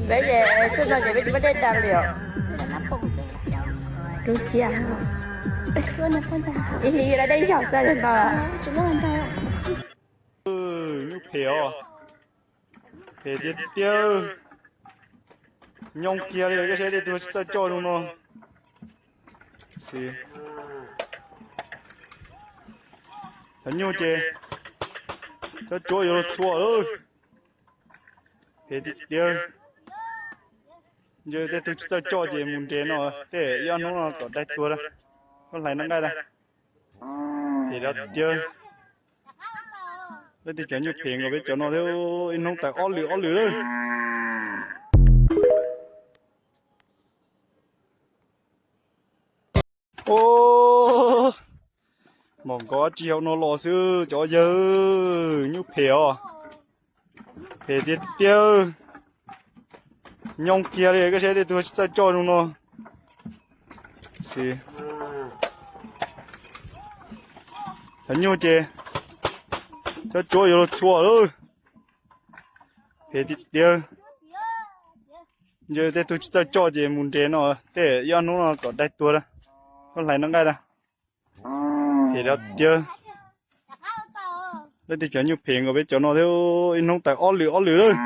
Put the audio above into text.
Peb ces txoj no ces peb tsis muaj dej da li os. Rub siab. Ib hlis yuav da dej yog txog li no. Nyuj phem os. Phem tiag tiag. Nyoo kiag li, koj saib tej tug tsis txawj coj zoo no. Xwb. Cov nyuj ces cov cuav yuav luag txhua lawm. Phem tiag tiag. Ntshe tej tug tsis txawj coj ces mus nres no tej, ib ob hnub no kom dai tuag lawm. Koj hlais noj nqaij lawm. Phem tiag tiag. Leej twg cov nyuj phem nkaus peb cov no thiab, ib hnub tawm ob lwm ob lwm lawm. Ub, mom nkov tsis hauv no los xwb cov yawg, nyuj phem os. Phem tiag tiag. Nyoo kiag li, koj saib tej tug tsis txawj coj zoo no. Xwb. Cov nyuj ces cov cuav yuav luag txhua lawm. Phem tiag tiag. Ntshe tej tug tsis txawj coj ces mus nres no tej, ib ob hnub no kom dai tuag lawm. Koj hlais noj nqaij lawm. Phem tiag tiag. Leej twg cov nyuj phem nkaus peb cov no thiab, ib hnub tawm ob lwm ob lwm lawm.